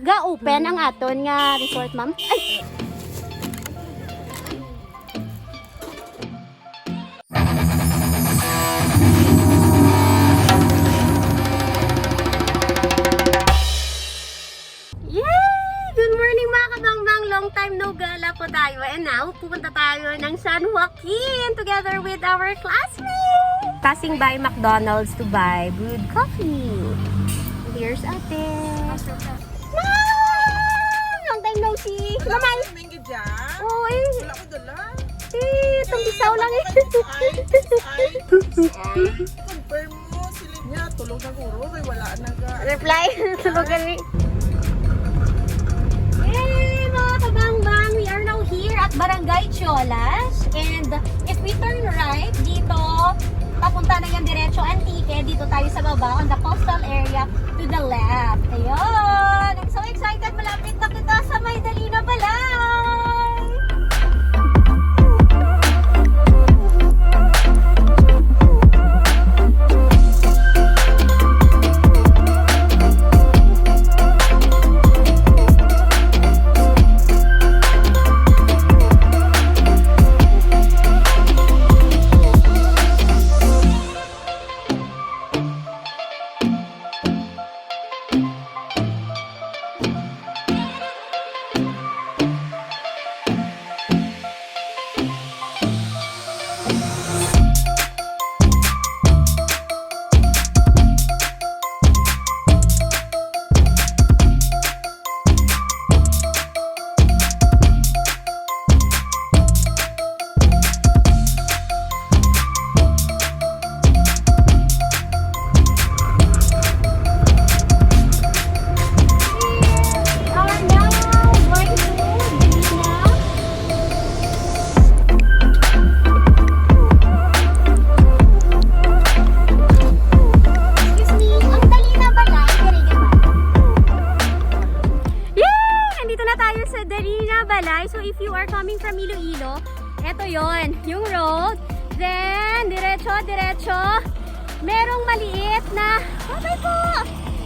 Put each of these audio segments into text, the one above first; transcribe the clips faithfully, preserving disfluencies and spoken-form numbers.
Ga-open ang aton nga resort, ma'am. Ay! Yay! Good morning, mga kabangbang! Long time no gala po tayo. And now, pupunta tayo ng San Joaquin together with our classmates. Passing by McDonald's to buy brewed coffee. Here's ate. Ma'am! Long time no see! Wala Mamay! Ka sa Mengge dyan? Oo, eh. Wala ko dala. Eh, itong isaw lang eh. Ay, ay, ay. Confirm mo, silid niya. Tulog na guro. Kay wala na ga- Reply. Tulog kami. Hey, mga kabangbang! We are now here at Barangay Chiolas. And if we turn right dito, papunta na yung diretso Antique. Dito tayo sa baba on the coastal area to the left. Ayun! I'm so excited! Malapit na kita sa may dali na balay! We are now going to Delina. Excuse me, ang Delina Balay, diri, di ba? Yay! Nandito na tayo sa Delina Balay. So, if you are coming from Iloilo, eto yon, yung road. Then, diretso, diretso. Merong maliit na, babay po!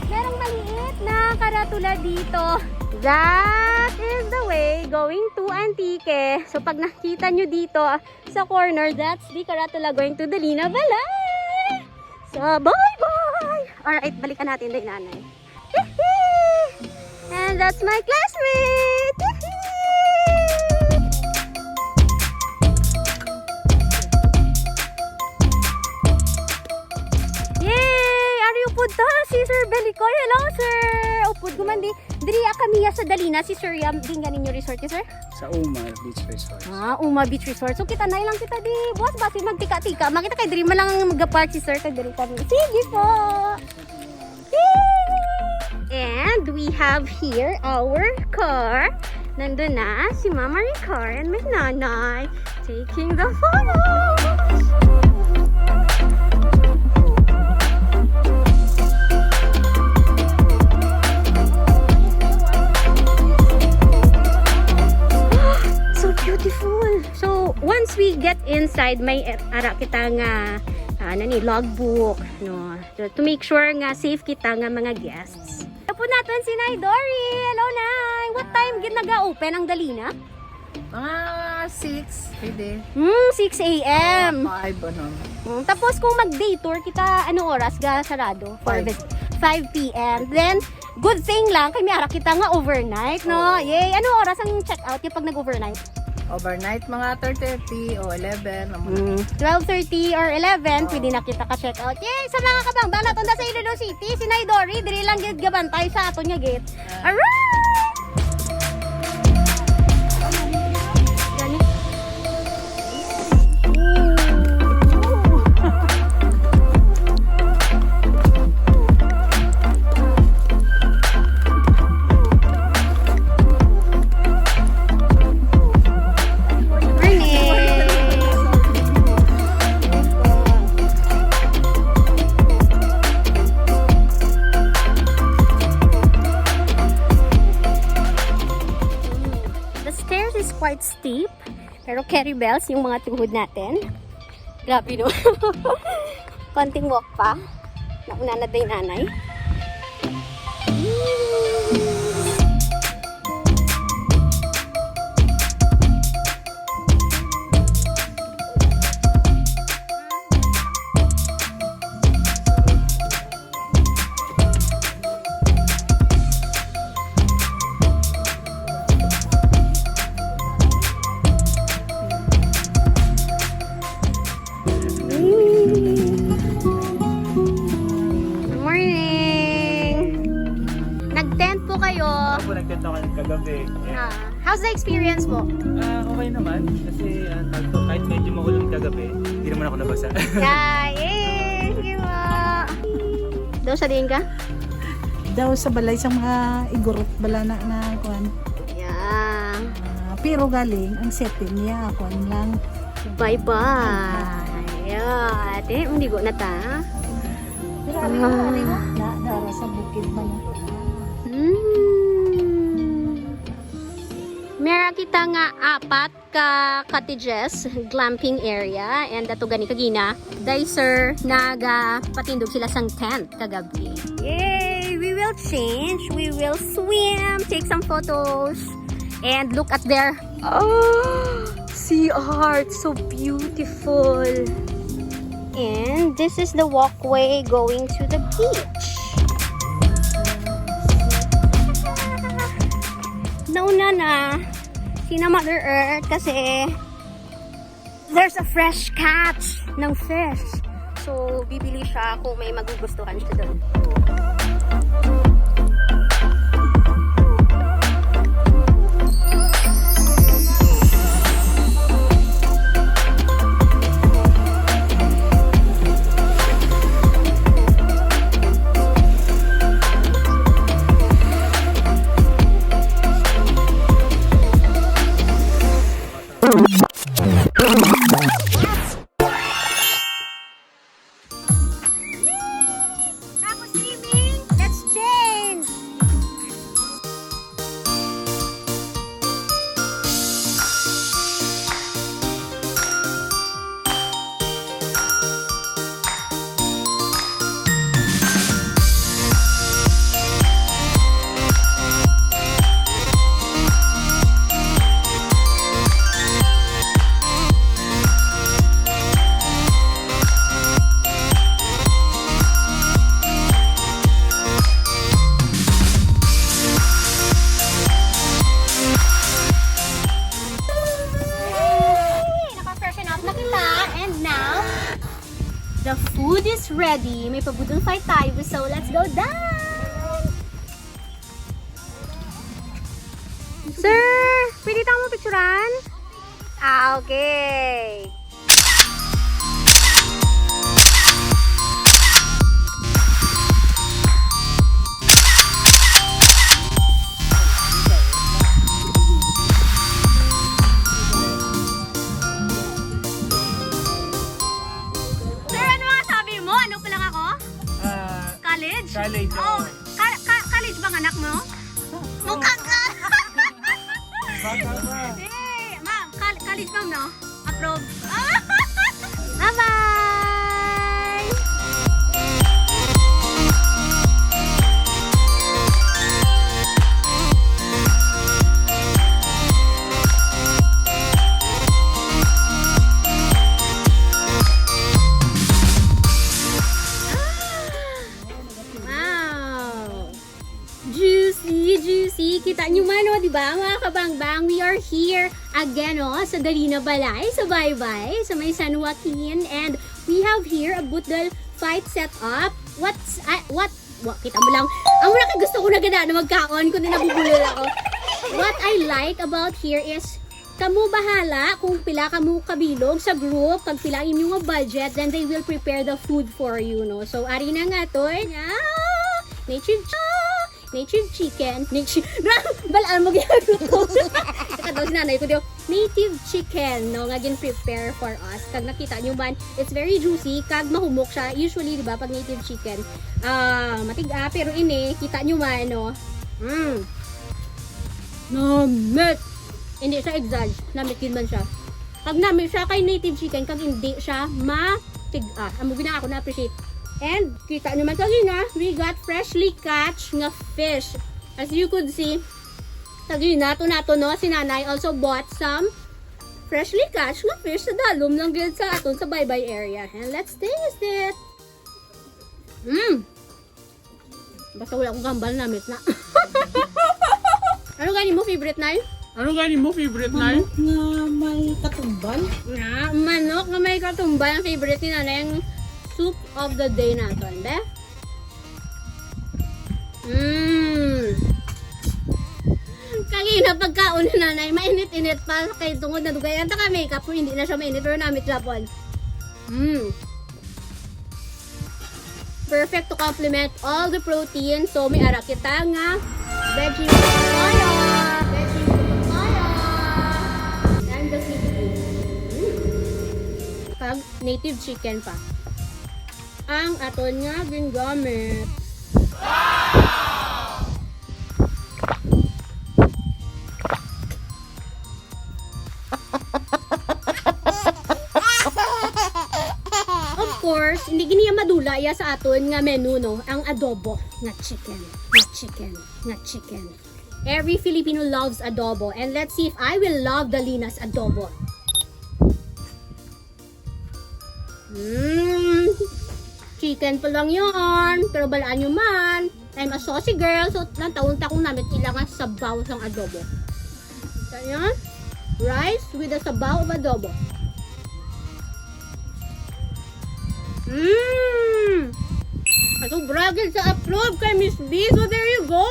Merong maliit na karatula dito. That is the way going to Antique. So, pag nakita nyo dito sa corner, that's the karatula going to Delina Balay. So, bye-bye! Alright, balikan natin na yung nanay. And that's my classmate! Yay! Ari upod ta, si Sir Belicoy. Hello, sir! Upod ko man di. Diri, ah, kami ya sa Delina, si Sir Yam, din ganin yung resort, sir? Sa Uma Beach Resort. Ah, Uma Beach Resort. So, kita na lang kita di. Buwas basi magtika-tika. Makita kay diri man lang ang magapark si sir, kay diri kami. Sige po. Yay! And we have here our car. Nandun na si Mama Ricar and my nanay taking the photos. So beautiful. So, once we get inside, may ara kita nga, ah, ano ni, logbook, no? So, to make sure nga safe kita nga mga guests. Tapos naton si Nay Dory. Hello, Nay. What time gid naga-open ang Delina? Mga six, pwede. Hmm, six a m. Five, ano. Hmm, tapos kung mag-day tour kita, ano oras ga sarado? For Five. Five p m. Then, good thing lang, kay may ara kita nga overnight, no? Oo. Yay! Ano oras ang check-out yung pag nag-overnight? Overnight, mga twelve thirty o eleven. Ang mga Mm, twelve thirty or eleven, Oo. Pwede na kita ka-check out. Yay! Sa mga kabangbang, natunda sa Iloilo City, si Nay Dory, diri lang gid gabantay sa aton nga gate. Ah. Aray! Gani. The stairs is quite steep, pero carry bells yung mga tuhod natin. Grabe, no? Konting walk pa. Nauna na day nanay. Gabi. Ah, how's the experience po? Ah, okay naman. Kasi, ah, tawag to, kahit medyo maulan kagabi, hindi naman ako nabasa. Yeah, yay! Sige po. Daw sa diin ka? Daw sa balay sa mga igurot bala na, na kuan. Yeah. Ah, pero galing ang setting niya, kuan lang. Bye-bye. Yeah, ate, mandigo na ta. Pero ari mo, ari mo. Na, dara sa bukid man. Mm. Mera kita nga apat ka cottages, glamping area, and ato gani kagina, day sir, nagapatindog sila sang tent kagabi. Yay! We will change, we will swim, take some photos, and look at their, oh, sea art, so beautiful. And this is the walkway going to the beach. Nauna na si na Mother Earth kasi there's a fresh catch ng fish. So, bibili siya kung may magugustuhan siya doon. Tapos swimming, let's change! Yay! Naka-freshen up na kita. And now, the food is ready. May pabudol fight tayo. So, let's go down! Sir, pwede tayo mo picturean? Ah, okay. Sir, ano masabi mo? Ano pa lang ako? Ah, college? College, oh. Ka-, ka-, college bang anak mo? Mukha ka! Bata pa. Hey, ma'am, kal-, college ma'am, no? Approve. Bye-bye! Wow! Juicy, juicy. Kita nyo man, oh, di ba, mga kabangbang? We are here again, oh, sa Dalina Balay, sa Baybay, sa may San Joaquin. And we have here a budol fight setup. What's, ah, what, wa, kita mo lang. Ang mura kay gusto ko na gana na magkaon, kundi nabubulol ako. What I like about here is kamo bahala kung pila kamo kabilog sa group, kag pila ang inyo nga budget, then they will prepare the food for you, no? So, ari na nga to, eh. Yeah! Native ch-, native chicken. Native, balaan mo gyud ko. Saka daw si nanay ko, di ba? Native chicken, no, nga gin-prepare for us. Kag nakita nyo man, it's very juicy, kag mahumok siya. Usually, di ba, pag native chicken, ah, matig-a, pero ini, kita nyo man, no? Mm. Namit! Hindi siya exage. Namit din man siya. Pag namit siya kay native chicken, kag hindi siya matig-a. Amo gina ako na-appreciate. And kita nyo man kagina, we got freshly catch nga fish. As you could see, kagina, to nato, no, si Nanay also bought some freshly catch nga fish sa dalom lang gyud sa aton sa Baybay area. And let's taste it. Mm. Basta wala akong kambal, namit na. Ano gani mo favorite, Nay? Ano gani mo favorite, Nay? Manok nga may katumbal. Na, manok nga may katumbal ang favorite ni Nanay, ang soup of the day naton, be? Mm. Ang ina pagkaon na nanay, mainit-init pa kay tungod na dugayan ta ka makeup, pero hindi na siya mainit, pero namit lapon. Mm. Perfect to complement all the protein. So, may ara kita nga veggie papaya. Veggie papaya. And the seafood. Mm. Kag native chicken pa. Ang aton nga gingamit. Of course, hindi gini madula ya sa aton nga menu, no? Ang adobo nga chicken, nga chicken, nga chicken. Every Filipino loves adobo, and let's see if I will love Dalina's adobo. Mm, chicken pa lang yun. Pero balaan nyo man, I'm a saucy girl, so nataon ta kung namit ila nga sabaw sang adobo. Ganyan. Rice with a sabaw of adobo. Mmm! Sobra gid sa approve kay Miss B. So there you go.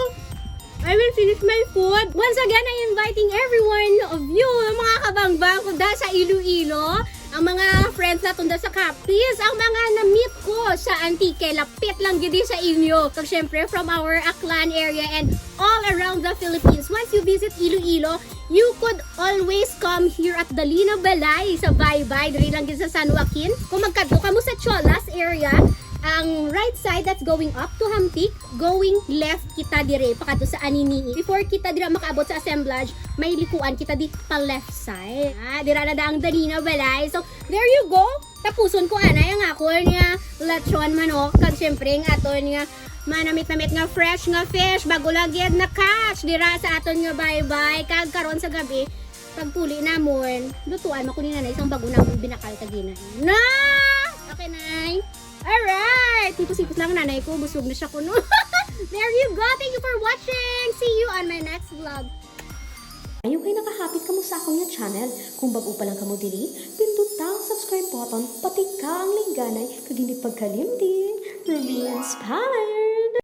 I will finish my food. Once again, I inviting every one of you, mga kabangbang ko da sa Iloilo, ang mga friends naton da sa Capiz, ang mga na-meet ko sa Antique, lapit lang gid sa inyo. Kag syempre, from our Aklan area and all around the Philippines. Once you visit Iloilo, you could always come here at Dalina Balay sa Baybay, diri lang gid sa San Joaquin. Kung magkadto kamo sa Cholas area, ang right side that's going up to Hamtic, going left kita dire, pakadto sa Anini-i. Before kita dira makaabot sa assemblage, may likuan kita di pa left side. Ah, dira na da ang Dalina Balay. So, there you go. Tapuson ko anay ang akon nga lechon manok, kag syempre ang aton nga manamit-namit nga fresh nga fish, bago lang gid na-catch dira sa aton nga baybay. Kag karon sa gabi, pagpuli namon, lutuan man ko ni nanay sang bago namon binakal kagina. Na! Okay, nay. Alright! Hipos-hipos lang nanay ko, busog na siya kuno. There you go! Thank you for watching! See you on my next vlog! Ayaw kay nakahapit kamo sa akon nga channel. Kung bag-o pa lang kamo diri, pindota ang subscribe button, patika ang lingganay, kag hindi pagkalimti, Ruby Inspire!